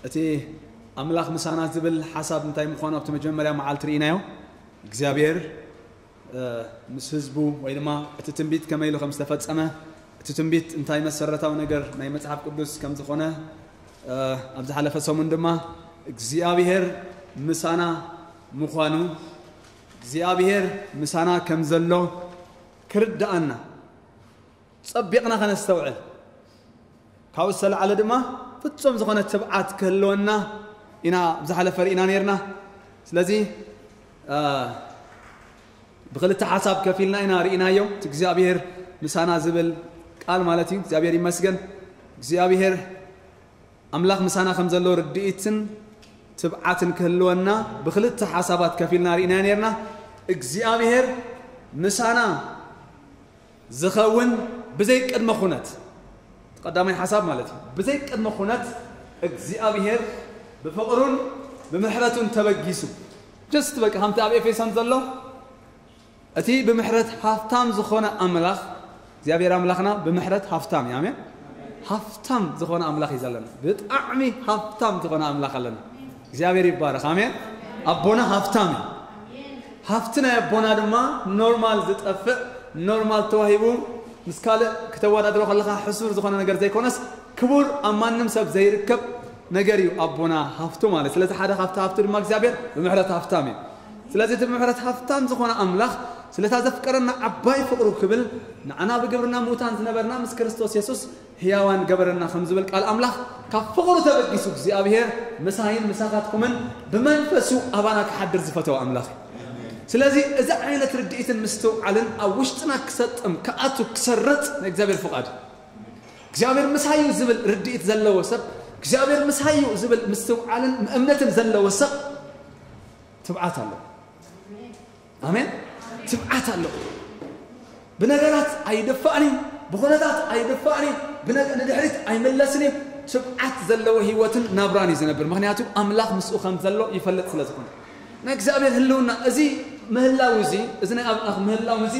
እቲ ኣምላኽ ምሳና ዝብል ሓሳብ እንታይ ምዃኑ ኣብቲ መጀመርያ መዓልቲ ርኢናዮ። እግዚኣብሔር፣ እ፣ ምስ ህዝቡ ወይ ድማ እቲ ትንቢት ከመይ ኢሉ ከም ዝተፈጸመ፣ እቲ ትንቢት እንታይ መሰረታዊ ነገር ናይ መጽሓፍ ቅዱስ ከም ዝኾነ፣ እ፣ ኣብ ዝሓለፈ ሰሙን ድማ እግዚኣብሔር ምሳና ምዃኑ፣ እግዚኣብሔር ምሳና ከም ዘሎ ክርድኣና፣ ጸቢቕና ከነስተውዕል፣ ካብኡ ዝተላዕለ ድማ ፍጹም ዝኾነ ትብዓት ክህልወና ኢና ኣብ ዝሓለፈ ርኢና ነይርና። ስለዚ፣ እ፣ ብኽልተ ሓሳብ ከፊልና ኢና ርኢናዮ። እቲ እግዚኣብሔር ምሳና ዝብል ቃል ማለት እዩ። እግዚኣብሔር ይመስገን። እግዚኣብሔር ኣምላኽ ምሳና ከም ዘሎ ርድኢትን ትብዓትን ክህልወና ብኽልተ ሓሳባት ከፊልና ርኢናዮ ነይርና። እግዚኣብሔር ምሳና ዝኸውን ብዘይ ቅድመ ኩነት፣ ቀዳማይ ሓሳብ ማለት እዩ። ብዘይ ቅድመ ኩነት እግዚኣብሔር ብፍቕሩን ብምሕረቱን ተበጊሱ። ጀስት በቃ ከምቲ ኣብ ኤፌሶን ዘሎ፣ እቲ ብምሕረት ሃፍታም ዝኾነ ኣምላኽ፣ እግዚኣብሔር ኣምላኽና ብምሕረት ሃፍታም እዩ። ኣሜን። ሃፍታም ዝኾነ ኣምላኽ እዩ ዘለና። ብጣዕሚ ሃፍታም ዝኾነ ኣምላኽ ኣለና። እግዚኣብሔር ይባረኽ። ኣሜን። ኣቦና ሃፍታም እዩ። ሃፍቲ ናይ ኣቦና ድማ ኖርማል ዝጠፍእ፣ ኖርማል ተዋሂቡ ምስ ካልእ ክተወዳድሮ ከለኻ ሕሱር ዝኾነ ነገር ዘይኮነስ፣ ክቡር ኣብ ማንም ሰብ ዘይርከብ ነገር እዩ ኣቦና ሃፍቱ ማለት። ስለዚ ሓደ ካብቲ ሃፍቱ ድማ እግዚኣብሔር ብምሕረት ሃፍታም እዩ። ስለዚ እቲ ብምሕረት ሃፍታም ዝኾነ ኣምላኽ ስለታ ዘፍቀረና ዓባይ ፍቕሩ ክብል፣ ንዓና ብግብርና ምዉታን ዝነበርና ምስ ክርስቶስ የሱስ ህያዋን ገበረና ከም ዝብል ቃል ኣምላኽ፣ ካብ ፍቕሩ ተበጊሱ እግዚኣብሔር ምሳይን ምሳኻትኩምን ብመንፈሱ ኣባና ክሓድር ዝፈተወ ኣምላኽ እዩ። ስለዚ እዚ ዓይነት ርድኢትን ምስትውዓልን ኣብ ውሽጥና ክሰጥም፣ ክኣቱ፣ ክሰርጽ ናይ እግዚኣብሔር ፍቓድ እዩ። እግዚኣብሔር ምሳይ እዩ ዝብል ርድኢት ዘለዎ ሰብ፣ እግዚኣብሔር ምሳይ እዩ ዝብል ምስትውዓልን እምነትን ዘለዎ ሰብ ትብዓት ኣሎ። ኣሜን። ትብዓት ኣሎ። ብነገራት ኣይደፋእን እዩ፣ ብኹነታት ኣይደፋእን እዩ፣ ብነገ-፣ ንድሕሪት ኣይምለስን እዩ። ትብዓት ዘለዎ ህይወትን ናብራን እዩ ዝነብር። ምኽንያቱ ኣምላኽ ምስኡ ከም ዘሎ ይፈልጥ ስለ ዝኾነ። ናይ እግዚኣብሔር ህልውና፣ እዚ ምህላው እዚ፣ እዚ ናይ ኣምላኽ ምህላው እዚ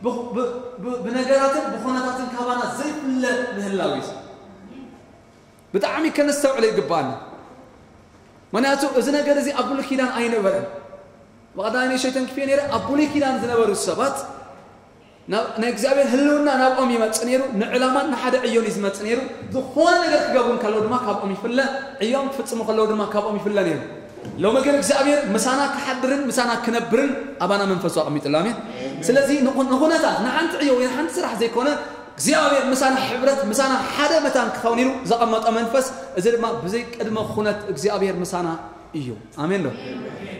ብ-፣ ብ-፣ ብ-፣ ብነገራትን ብኹነታትን ካባና ዘይፍለ ምህላው እዩ። ብጣዕሚ ከነስተውዕሎ ይግባኣና። ምኽንያቱ እዚ ነገር እዚ ኣብ ብሉይ ኪዳን ኣይነበረን። ብቐዳማይ ንእሽተይ ተንኪፈ ነይረ፣ ኣብ ብሉይ ኪዳን ዝነበሩ ሰባት ናብ፣ ናይ እግዚኣብሔር ህልውና ናብኦም ይመጽእ ነይሩ፣ ንዕላማን ንሓደ ዕዮን እዩ ዝመጽእ ነይሩ። ዝኾነ ነገር ክገብሩ እንከለዉ ድማ ካብኦም ይፍለ፣ ዕዮም ክፍጽሙ ከለዉ ድማ ካብኦም ይፍለ ነይሩ። ሎሚ ግን እግዚኣብሔር ምሳና ክሓድርን ምሳና ክነብርን ኣባና መንፈሱ ኣቐሚጥሉ። ኣሜን። ስለዚ ንኹ-፣ ንኹነታት፣ ንሓንቲ ዕዮ ወይ ንሓንቲ ስራሕ ዘይኮነ እግዚኣብሔር ምሳና ሕብረት፣ ምሳና ሓደ መታን ክኸውን ኢሉ ዘቐመጠ መንፈስ፣ እዚ ድማ ብዘይ ቅድመ ኩነት እግዚኣብሔር ምሳና እዩ። ኣሜን ዶ?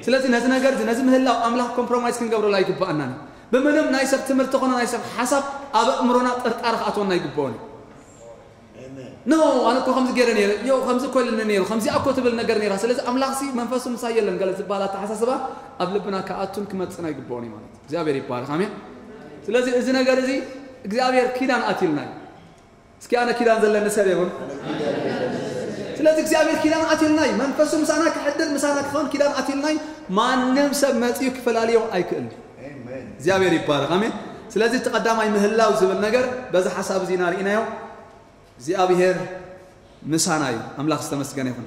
ስለዚ ነዚ ነገር እዚ፣ ነዚ ምህላው ኣምላኽ ኮምፕሮማይዝ ክንገብረሉ ኣይግባኣናን። ብምንም ናይ ሰብ ትምህርቲ ኮነ ናይ ሰብ ሓሳብ ኣብ ኣእምሮና ጥርጣረ ክኣትወና ኣይግባኦን እዩ። ኖ፣ ኣነ እኮ ከምዚ ገይረ ነይረ፣ ዮ፣ ከምዚ እኮ ኢሉኒ ነይሩ፣ ከምዚኣ እኮ ትብል ነገር ነይራ። ስለዚ ኣምላኽሲ መንፈሱ ምሳይ የለን ገለ ዝበሃል ኣተሓሳስባ ኣብ ልብና ክኣቱን ክመጽእን ኣይግባኦን እዩ ማለት እዩ። እግዚኣብሔር ይባረኽ። ኣሜን። ስለዚ እዚ ነገር እዚ እግዚኣብሔር ኪዳን ኣትዩልና እዩ። እስኪ ኣነ ኪዳን ዘለኒ ሰብ ይኹን። ስለዚ እግዚኣብሔር ኪዳን ኣትዩልና እዩ። መንፈሱ ምሳና ክሕድር፣ ምሳና ክኸውን ኪዳን ኣትዩልና እዩ። ማንም ሰብ መጺኡ ክፈላልዮ ኣይክእልን እዩ። እግዚኣብሔር ይባረኽ። ኣሜን። ስለዚ እቲ ቀዳማይ ምህላው ዝብል ነገር በዚ ሓሳብ እዚ ኢና ርኢናዮ። እግዚኣብሔር ምሳና እዩ። ኣምላኽ ዝተመስገነ ይኹን።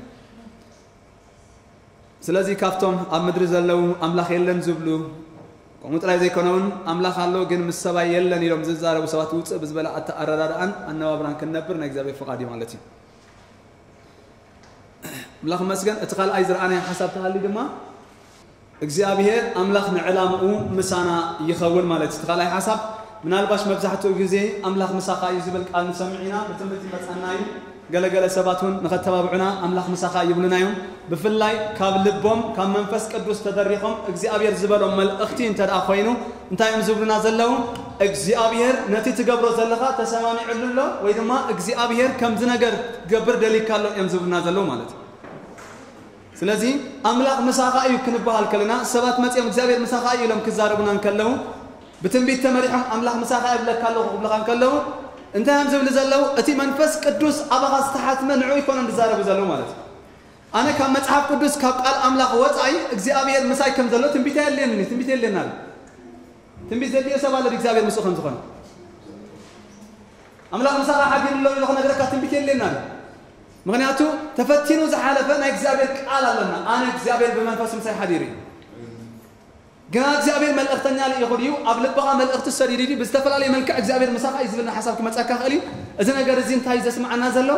ስለዚ ካብቶም ኣብ ምድሪ ዘለዉ ኣምላኽ የለን ዝብሉ፣ ከምኡ ጥራይ ዘይኮነ እውን ኣምላኽ ኣሎ ግን ምስ ሰብኣይ የለን ኢሎም ዝዛረቡ ሰባት ውፅእ ብዝበለ ኣተ-፣ ኣረዳድኣን ኣነባብራን ክንነብር ናይ እግዚኣብሔር ፍቓድ እዩ ማለት እዩ። ኣምላኽ ይመስገን። እቲ ካልኣይ ዝረኣናዮ ሓሳብ ተሃልዩ ድማ እግዚኣብሔር ኣምላኽ ንዕላምኡ ምሳና ይኸውን ማለት እዩ። እቲ ካልኣይ ሓሳብ ምናልባሽ መብዛሕትኡ ግዜ ኣምላኽ ምሳኻ እዩ ዝብል ቃል ንሰምዕ ኢና፣ ብትምህርቲ ይመጸና እዩ። ገለገለ ሰባት እውን ንኸተባብዑና ኣምላኽ ምሳኻ ይብሉና እዮም። ብፍላይ ካብ ልቦም ካብ መንፈስ ቅዱስ ተደሪኾም እግዚኣብሔር ዝበሎም መልእኽቲ እንተ ደኣ ኮይኑ እንታይ እዮም ዝብሉና ዘለዉ? እግዚኣብሔር ነቲ ትገብሮ ዘለኻ ተሰማሚዕሉ ኣሎ ወይ ድማ እግዚኣብሔር ከምዚ ነገር ክገብር ደሊካ ኣሎ እዮም ዝብሉና ዘለዉ ማለት እዩ። ስለዚ ኣምላኽ ምሳኻ እዩ ክንበሃል ከለና ሰባት መጺኦም እግዚኣብሔር ምሳኻ እዩ ኢሎም ክዛረቡና እንከለዉ ብትንቢት ተመሪሖም ኣምላኽ ምሳኻ እብለካ ኣለኹ ክብሉኻ እንከለዉ እንታይ እዮም ዝብሉ ዘለዉ? እቲ መንፈስ ቅዱስ ኣባኻ ዝተሓትመ ንዑ ኣይኮነን ዝዛረቡ ዘለዉ ማለት እዩ። ኣነ ካብ መጽሓፍ ቅዱስ ካብ ቃል ኣምላኽ ወጻኢ እግዚኣብሔር ምሳይ ከም ዘሎ ትንቢት ኣየድልየንን እዩ። ትንቢት የድልየና ኣሎ። ትንቢት ዘድልዮ ሰብ ኣሎ እግዚኣብሔር ምስኡ ከም ዝኾነ። ኣምላኽ ምሳኻ ሓዲሩ ኣሎ ኢሉ ክነግረካ ትንቢት የድልየና ኣሎ። ምኽንያቱ ተፈቲኑ ዝሓለፈ ናይ እግዚኣብሔር ቃል ኣለና። ኣነ እግዚኣብሔር ብመንፈሱ ምሳይ ሓዲሩ እዩ። ግና እግዚኣብሔር መልእኽተኛ ልኢኹ ድዩ? ኣብ ልብኻ መልእኽቲ ሰዲዱ ድዩ? ብዝተፈላለየ መልክዕ እግዚኣብሔር ምሳኻ እዩ ዝብልና ሓሳብ ክመጸካ ይኽእል እዩ። እዚ ነገር እዚ እንታይ እዩ ዘስምዓና ዘሎ?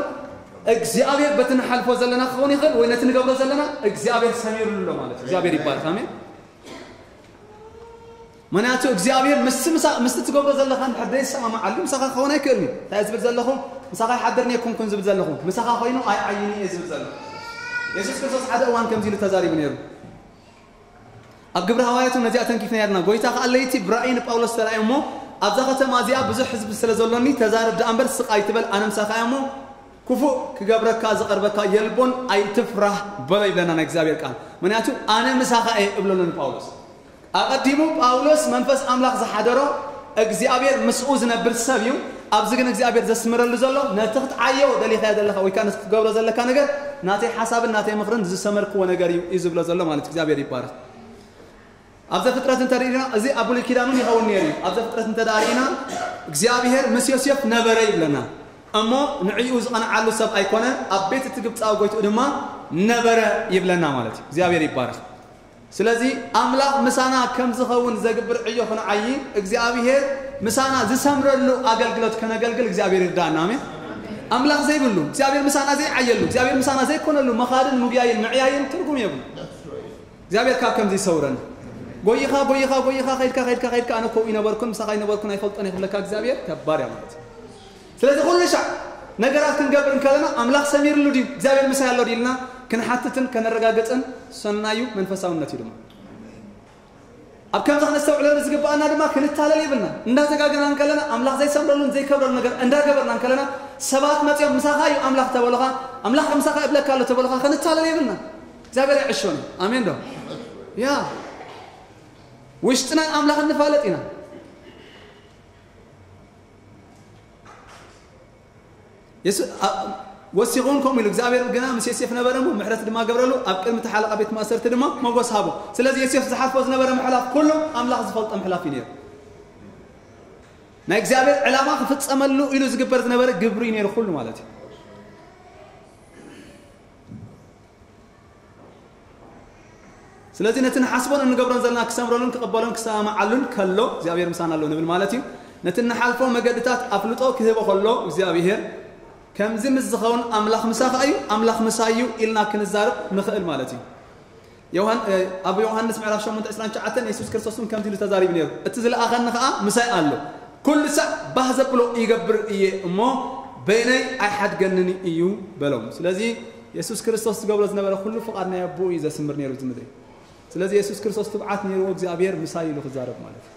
እግዚኣብሔር በቲ ንሓልፎ ዘለና ክኸውን ይኽእል ወይ ነቲ ንገብሮ ዘለና እግዚኣብሔር ሰሚሩሉ ኣሎ ማለት እዩ። እግዚኣብሔር ይባረኽ። ኣሜን። ምኽንያቱ እግዚኣብሔር ምስቲ ምሳ-፣ ምስቲ ትገብሮ ዘለኻ እንድሕር ዘይሰማማዓሉ ምሳኻ ክኸውን ኣይክእልን እዩ። እንታይ ዝብል ዘለኹ? ምሳኻ ይሓድር እየ ኣይኮንኩን ዝብል ዘለኹ። ምሳኻ ኮይኑ ኣይዓይን እየ ዝብል ዘለኹ። የሱስ ክርስቶስ ሓደ እዋን ከምዚ ኢሉ ተዛሪቡ ነይሩ። ኣብ ግብሪ ሃዋርያት እውን ነዚኣ ተንኪፍና ነርና። ጎይታ ከኣ ለይቲ ብራእይ ንጳውሎስ ተራእዮ እሞ፣ ኣብዛ ከተማ እዚኣ ብዙሕ ህዝቢ ስለ ዘሎኒ፣ ተዛረብ ደኣ እምበር ስቕ ኣይትበል፣ ኣነ ምሳኻ እየ እሞ፣ ክፉእ ክገብረካ ዝቐርበካ የልቦን፣ ኣይትፍራህ በሎ ይብለና ናይ እግዚኣብሔር ቃል። ምኽንያቱ ኣነ ምሳኻ እየ እብሎ ኣሎ ንጳውሎስ። ኣቐዲሙ ጳውሎስ መንፈስ ኣምላኽ ዝሓደሮ እግዚኣብሔር ምስኡ ዝነብር ሰብ እዩ። ኣብዚ ግን እግዚኣብሔር ዘስምረሉ ዘሎ ነቲ ክትዓዮ ደሊኻዮ ዘለኻ ወይ ከዓ ነቲ ክትገብሮ ዘለካ ነገር ናተይ ሓሳብን ናተይ ምኽርን ዝሰመርክዎ ነገር እዩ እዩ ዝብሎ ዘሎ ማለት እዩ። እግዚኣብሔር ይባረኽ። ኣብ ዘፍጥረት እንተ ርኢና፣ እዚ ኣብ ብሉይ ኪዳን እውን ይኸውን ነይሩ እዩ። ኣብ ዘፍጥረት እንተ ደኣ ርኢና፣ እግዚኣብሔር ምስ ዮሴፍ ነበረ ይብለና። እሞ ንዕኡ ዝቐንዓሉ ሰብ ኣይኮነን፣ ኣብ ቤት እቲ ግብፃዊ ጎይትኡ ድማ ነበረ ይብለና ማለት እዩ። እግዚኣብሔር ይባረኽ። ስለዚ ኣምላኽ ምሳና ከም ዝኸውን ዘግብር ዕዮ ክንዓዪ፣ እግዚኣብሔር ምሳና ዝሰምረሉ ኣገልግሎት ከነገልግል እግዚኣብሔር ይርዳእና። ኣሜን። ኣምላኽ ዘይብሉ፣ እግዚኣብሔር ምሳና ዘይዓየሉ፣ እግዚኣብሔር ምሳና ዘይኮነሉ መኻድን ምጉያይን ምዕያይን ትርጉም የብሉ። እግዚኣብሔር ካብ ከምዚ ይሰውረን። ጎይኻ ጎይኻ ጎይኻ ከይድካ ከይድካ ከይድካ ኣነ ኮው ይነበርኩን ምሳኻ ይነበርኩን ኣይፈልጦን ይኽብለካ እግዚኣብሔር ከባር እያ ማለት እዩ። ስለዚ ኩሉ ሻዕ ነገራት ክንገብር እንከለና ኣምላኽ ሰሚርሉ ድዩ እግዚኣብሔር ምሳይ ኣሎ ድዩ ኢልና ክንሓትትን ከነረጋግጽን ሰናዩ መንፈሳውነት እዩ ድማ። ኣብ ከምዚ ክነስተውዕለሉ ዝግባኣና ድማ ክንታለል የብልና። እንዳተጋገና እንከለና ኣምላኽ ዘይሰምረሉን ዘይከብረሉ ነገር እንዳገበርና እንከለና ሰባት መጺኦም ምሳኻ እዩ ኣምላኽ ተበሉኻ፣ ኣምላኽ ምሳኻ እብለካ ኣሎ ተበሉኻ ክንታለል የብልና። እግዚኣብሔር ኣይዕሾን። ኣሜን ዶ? ያ ውሽጥናን ኣምላኽ እንፋለጥ ኢና። የሱ ወሲኹ እውን ከምኡ ኢሉ እግዚኣብሔር ግና ምስ ዮሴፍ ነበረ እሞ ምሕረት ድማ ገብረሉ፣ ኣብ ቅድሚ እቲ ሓለቓ ቤት ማእሰርቲ ድማ ሞጎስ ሃቦ። ስለዚ ዮሴፍ ዝሓልፎ ዝነበረ ምሕላፍ ኩሉ ኣምላኽ ዝፈልጦ ምሕላፍ እዩ ነይሩ። ናይ እግዚኣብሔር ዕላማ ክፍጸመሉ ኢሉ ዝግበር ዝነበረ ግብሪ እዩ ነይሩ ኩሉ ማለት እዩ። ስለዚ ነቲ ንሓስቦን እንገብሮን ዘለና ክሰምረሉን ክቕበሎን ክሰማማዓሉን ከሎ እግዚኣብሔር ምሳና ኣሎ ንብል ማለት እዩ። ነቲ እንሓልፎ መገድታት ኣፍልጦ ክህቦ ከሎ እግዚኣብሔር ከምዚ ምስ ዝኸውን ኣምላኽ ምሳኻ እዩ፣ ኣምላኽ ምሳይ እዩ ኢልና ክንዛረብ ንኽእል ማለት እዩ። ዮሃን ኣብ ዮሃንስ ምዕራፍ ሸሞንተ ዕስራን ትሽዓተን የሱስ ክርስቶስ እውን ከምዚ ኢሉ ተዛሪቡ ነይሩ፣ እቲ ዝለኣኸኒ ኸዓ ምሳይ ኣሎ፣ ኩሉ ሳዕ ባህ ዘብሎ ይገብር እየ እሞ በይነይ ኣይሓድገንን እዩ በሎም። ስለዚ የሱስ ክርስቶስ ዝገብሮ ዝነበረ ኩሉ ፍቓድ ናይ ኣቦኡ እዩ ዘስምር ነይሩ እዚ ምድሪ። ስለዚ የሱስ ክርስቶስ ትብዓት ነይርዎ እግዚኣብሔር ምሳይ ኢሉ ክዛረብ ማለት እዩ።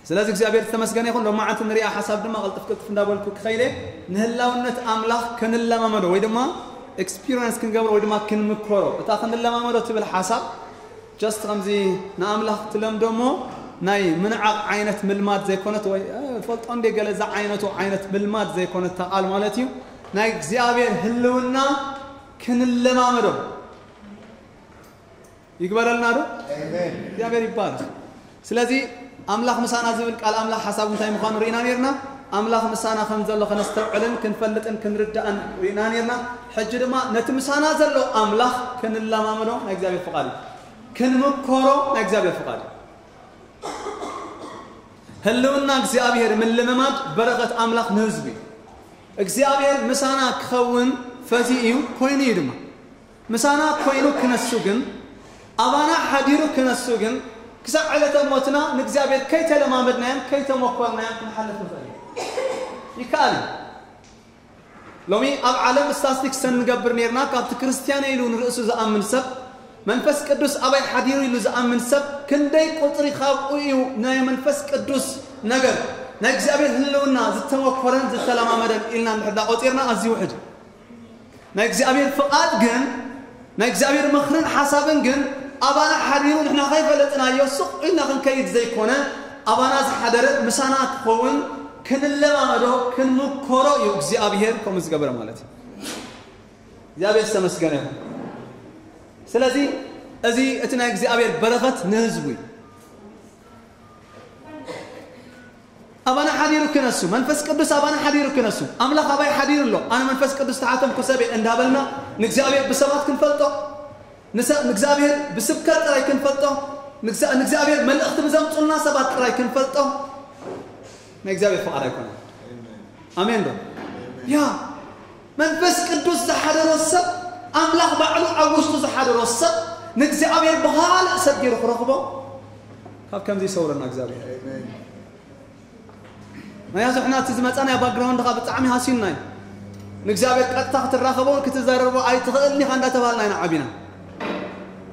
ስለዚ እግዚኣብሔር ዝተመስገነ ይኹን። ሎማዓንቲ ንሪኣ ሓሳብ ድማ ቅልጥፍ ቅልጥፍ እንዳበልኩ ክኸይለ ንህላውነት ኣምላኽ ክንለማመዶ ወይ ድማ ኤክስፒሪንስ ክንገብሮ ወይ ድማ ክንምኮሮ እታ ክንለማመዶ ትብል ሓሳብ ጀስት ከምዚ ንኣምላኽ ትለምዶ እሞ ናይ ምንዓቕ ዓይነት ምልማድ ዘይኮነት ወይ ፈልጦ እንደ ገለ ዝዓይነቱ ዓይነት ምልማድ ዘይኮነት እታ ቃል ማለት እዩ። ናይ እግዚኣብሔር ህልውና ክንለማመዶ ይግበረልና ዶ? እግዚኣብሔር ይባረክ። ስለዚ ኣምላኽ ምሳና ዝብል ቃል ኣምላኽ ሓሳቡ እንታይ ምዃኑ ርኢና ነርና። ኣምላኽ ምሳና ከም ዘሎ ከነስተውዕልን ክንፈልጥን ክንርዳእን ርኢና ነርና። ሕጂ ድማ ነቲ ምሳና ዘሎ ኣምላኽ ክንለማመዶ ናይ እግዚኣብሔር ፍቓድ እዩ። ክንምኮሮ ናይ እግዚኣብሔር ፍቓድ እዩ። ህልውና እግዚኣብሔር ምልምማድ በረኸት ኣምላኽ ንህዝቡ እዩ። እግዚኣብሔር ምሳና ክኸውን ፈትዩ እዩ፣ ኮይኑ እዩ ድማ። ምሳና ኮይኑ ክነሱ ግን፣ ኣባና ሓዲሩ ክነሱ ግን፣ ክሳዕ ዕለተ ሞትና ንእግዚኣብሔር ከይተለማመድናዮን ከይተመኮርናዮን ክንሓልፍ ንኽእል እዩ። ይከኣል እዩ። ሎሚ ኣብ ዓለም ስታስቲክስ እንገብር ነርና፣ ካብቲ ክርስትያን ኢሉ ንርእሱ ዝኣምን ሰብ መንፈስ ቅዱስ ኣባይ ሓዲሩ ኢሉ ዝኣምን ሰብ ክንደይ ቁፅሪ ካብኡ እዩ ናይ መንፈስ ቅዱስ ነገር ናይ እግዚኣብሔር ህልውና ዝተመኮረን ዝተለማመደን ኢልና እንድሕር ዳ ቆፂርና ኣዝዩ ውሕድ እዩ። ናይ እግዚኣብሔር ፍቓድ ግን ናይ እግዚኣብሔር ምኽርን ሓሳብን ግን ኣባና ሓዲሩ ንሕና ከይፈለጥናዮ ስቕ ኢልና ክንከይድ ዘይኮነ ኣባና ዝሓደረ ምሳና ክኸውን ክንለማመዶ ክንምኮሮ እዩ እግዚኣብሔር ከምኡ ዝገበረ ማለት እዩ። እግዚኣብሔር ዝተመስገነ ይኹን። ስለዚ እዚ እቲ ናይ እግዚኣብሔር በረኸት ንህዝቡ እዩ። ኣባና ሓዲሩ ክነሱ መንፈስ ቅዱስ ኣባና ሓዲሩ ክነሱ ኣምላኽ ኣባይ ሓዲሩ ኣሎ ኣነ መንፈስ ቅዱስ ተሓተምኩ ሰበ እንዳበልና ንእግዚኣብሔር ብሰባት ክንፈልጦ ንእግዚኣብሔር ብስብከት ጥራይ ክንፈልጦ ንእግዚኣብሔር መልእኽቲ ብዘምፁልና ሰባት ጥራይ ክንፈልጦ ናይ እግዚኣብሔር ፍቓድ ኣይኮነን። ኣሜን ዶ? ያ መንፈስ ቅዱስ ዝሓደሮ ሰብ ኣምላኽ ባዕሉ ኣብ ውሽጡ ዝሓደሮ ሰብ ንእግዚኣብሔር ብኻልእ ሰብ ገይሩ ክረኽቦ ካብ ከምዚ ይሰውረና እግዚኣብሔር። ናይ ሕና እቲ ዝመፃ ናይ ባክግራውንድኻ ብጣዕሚ ሃሲዩና እዩ። ንእግዚኣብሔር ቀጥታ ክትራኸቦ ክትዛረቦ ኣይትኽእልን ኢኻ እንዳተባሃልና ኢና ዓቢና።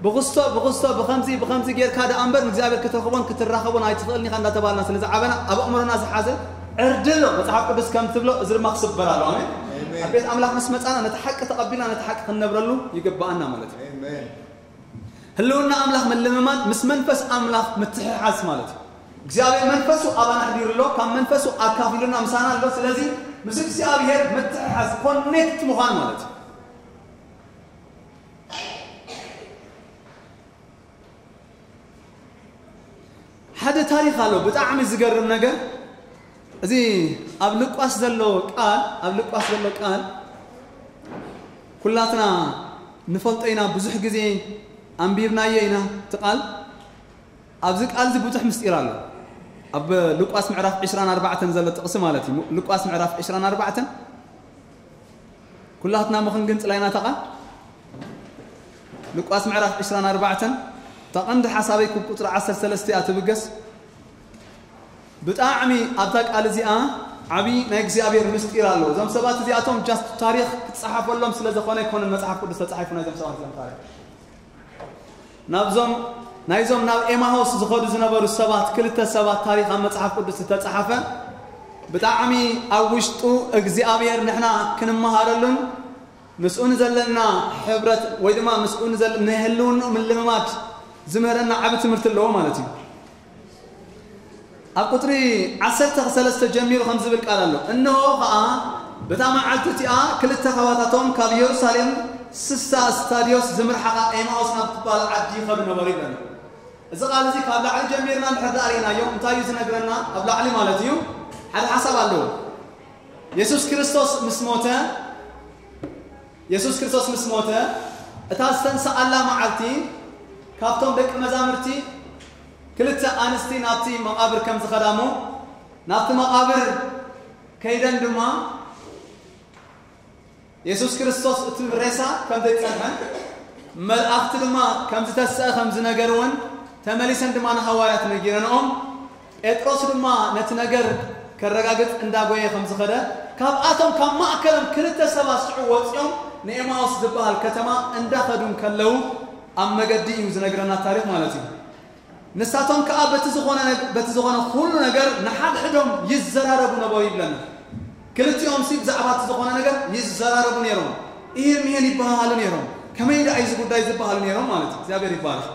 ብኽስቶ ብኽስቶ ብኸምዚ ብኸምዚ ጌርካ ደኣ እምበር ንእግዚኣብሔር ክትረኽቦን ክትራኸቦን ኣይትኽእልን ኢኻ እንዳተባሃልና ስለ ዝዓበና ኣብ ኣእምሮና ዝሓዘ ዕርዲ ኣሎ። መፅሓፍ ቅዱስ ከም ትብሎ እዚ ድማ ክስበር ኣሎ። ኣሜን። ኣብ ቤት ኣምላኽ ምስ መፃና ነቲ ሓቂ ተቐቢልና ነቲ ሓቂ ክንነብረሉ ይግባኣና ማለት እዩ። ህልውና ኣምላኽ ምልምማድ ምስ መንፈስ ኣምላኽ ምትሕሓዝ ማለት እዩ። እግዚኣብሔር መንፈሱ ኣባና ኣሕዲሩ ኣሎ፣ ካብ መንፈሱ ኣካፊሉና ምሳና ኣሎ። ስለዚ ምስ እግዚኣብሔር ምትሕሓዝ፣ ኮኔክት ምዃን ማለት እዩ። ሓደ ታሪኽ ኣሎ ብጣዕሚ ዝገርም ነገር። እዚ ኣብ ሉቃስ ዘሎ ቃል፣ ኣብ ሉቃስ ዘሎ ቃል ኩላትና ንፈልጦ ኢና፣ ብዙሕ ግዜ ኣንቢብናዮ ኢና። እቲ ቃል፣ ኣብዚ ቃል እዚ ብዙሕ ምስጢር ኣሎ። ኣብ ሉቃስ ምዕራፍ ዕስራን ኣርባዕተን ዘሎ ጥቕሲ ማለት እዩ። ሉቃስ ምዕራፍ ዕስራን ኣርባዕተን፣ ኩላትና ምኽንግንጽላ ኢና። እታ ቃል ሉቃስ ምዕራፍ ዕስራን ኣርባዕተን፣ እታ ቀንዲ ሓሳበይ ክብ ቁጽሪ ዓሰርተ ሰለስተ እያ ትብገስ። ብጣዕሚ ኣብታ ቃል እዚኣ ዓብዪ ናይ እግዚኣብሔር ምስጢር ኣሎ። እዞም ሰባት እዚኣቶም ጃስት ታሪኽ ክጸሓፈሎም ስለ ዝኾነ ኣይኮነን መጽሓፍ ቅዱስ ተጻሒፉ፣ ናይዞም ሰባት እዚኦም ታሪኽ። ናብዞም፣ ናይዞም ናብ ኤማሆስ ዝኸዱ ዝነበሩ ሰባት፣ ክልተ ሰባት ታሪኽ ኣብ መጽሓፍ ቅዱስ ዝተጻሓፈ፣ ብጣዕሚ ኣብ ውሽጡ እግዚኣብሔር ንሕና ክንመሃረሉን ምስኡ ንዘለና ሕብረት ወይ ድማ ምስኡ ንዘለ-፣ ንህልውንኡ ምልምማድ ዝምህረና ዓቢ ትምህርቲ ኣለዎ ማለት እዩ። ኣብ ቁጽሪ ዓሰርተ ሰለስተ ጀሚሩ ከም ዝብል ቃል ኣሎ። እንሆ ኸኣ በታ መዓልቲ እቲኣ ክልተ ካባታቶም ካብ የሩሳሌም ስሳ ስታድዮስ ዝምርሓቓ ኤማኦስ ናብ ትበሃል ዓዲ ይኸዱ ነበሩ ይብለና። እዚ ቃል እዚ ካብ ላዕሊ ጀሚርና እንድሕር ደኣ ርኢናዮ እንታይ እዩ ዝነግረና? ኣብ ላዕሊ ማለት እዩ ሓደ ሓሳብ ኣለዎ። የሱስ ክርስቶስ ምስ ሞተ፣ የሱስ ክርስቶስ ምስ ሞተ፣ እታ ዝተንስኣላ መዓልቲ ካብቶም ደቂ መዛሙርቲ ክልተ ኣንስቲ ናብቲ መቓብር ከም ዝኸዳ እሞ፣ ናብቲ መቓብር ከይደን ድማ የሱስ ክርስቶስ እቲ ሬሳ ከም ዘይጸንሐን መላእኽቲ ድማ ከም ዝተስአ ከም ዝነገርወን ተመሊሰን ድማ ንሃዋርያት ነጊረንኦም። ጴጥሮስ ድማ ነቲ ነገር ከረጋግጽ እንዳጎየ ከም ዝኸደ፣ ካብኣቶም ካብ ማእከሎም ክልተ ሰባት ሽዑ ወጺኦም ንኤማኦስ ዝበሃል ከተማ እንዳኸዱ እንከለዉ ኣብ መገዲ እዩ ዝነግረና ታሪኽ ማለት እዩ። ንሳቶም ከኣ በቲ ዝኾነ ነግ-፣ በቲ ዝኾነ ኩሉ ነገር ንሓድሕዶም ይዘራረቡ ነበሩ ይብለና። ክልቲኦም ሲ ብዛዕባ እቲ ዝኾነ ነገር ይዘራረቡ ነይሮም። ይህን ይህን ይበሃሃሉ ነይሮም። ከመይ ደኣ እዩ እዚ ጉዳይ ዝበሃሉ ነይሮም ማለት እዩ። እግዚኣብሔር ይባረኽ።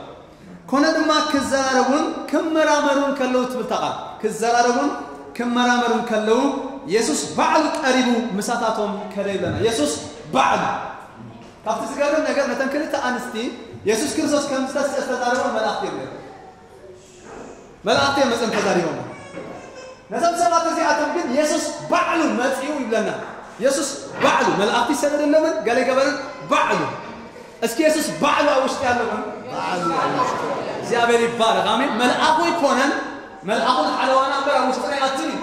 ኮነ ድማ ክዘራረቡን ክመራመሩን ከለዉ ትብል እታ ቃል። ክዘራረቡን ክመራመሩን ከለዉ የሱስ ባዕሉ ቀሪቡ ምሳታቶም ከደ ይብለና። የሱስ ባዕሉ። ካብቲ ዝገርም ነገር ነተን ክልተ ኣንስቲ የሱስ ክርስቶስ ከም ዝተስአ ዝተዛረቦ መላእኽቲ እዮም ነይሮም። መላእኽቲ እዮም መጸን ተዛሪቦም። ነዞም ሰባት እዚኣቶም ግን የሱስ ባዕሉ መጺኡ ይብለና። የሱስ ባዕሉ፣ መላእኽቲ ሰደደሎምን ገለ ገበርን ባዕሉ። እስኪ የሱስ ባዕሉ ኣብ ውሽጢ ኣለኹም። ባዕሉ ኣብ ውሽጢ። እግዚኣብሔር ይባረኽ። ኣሜን። መልኣኹ ኣይኮነን፣ መልኣኹ ንሓለዋና እምበር ኣብ ውሽጥና ይኣትን እዩ።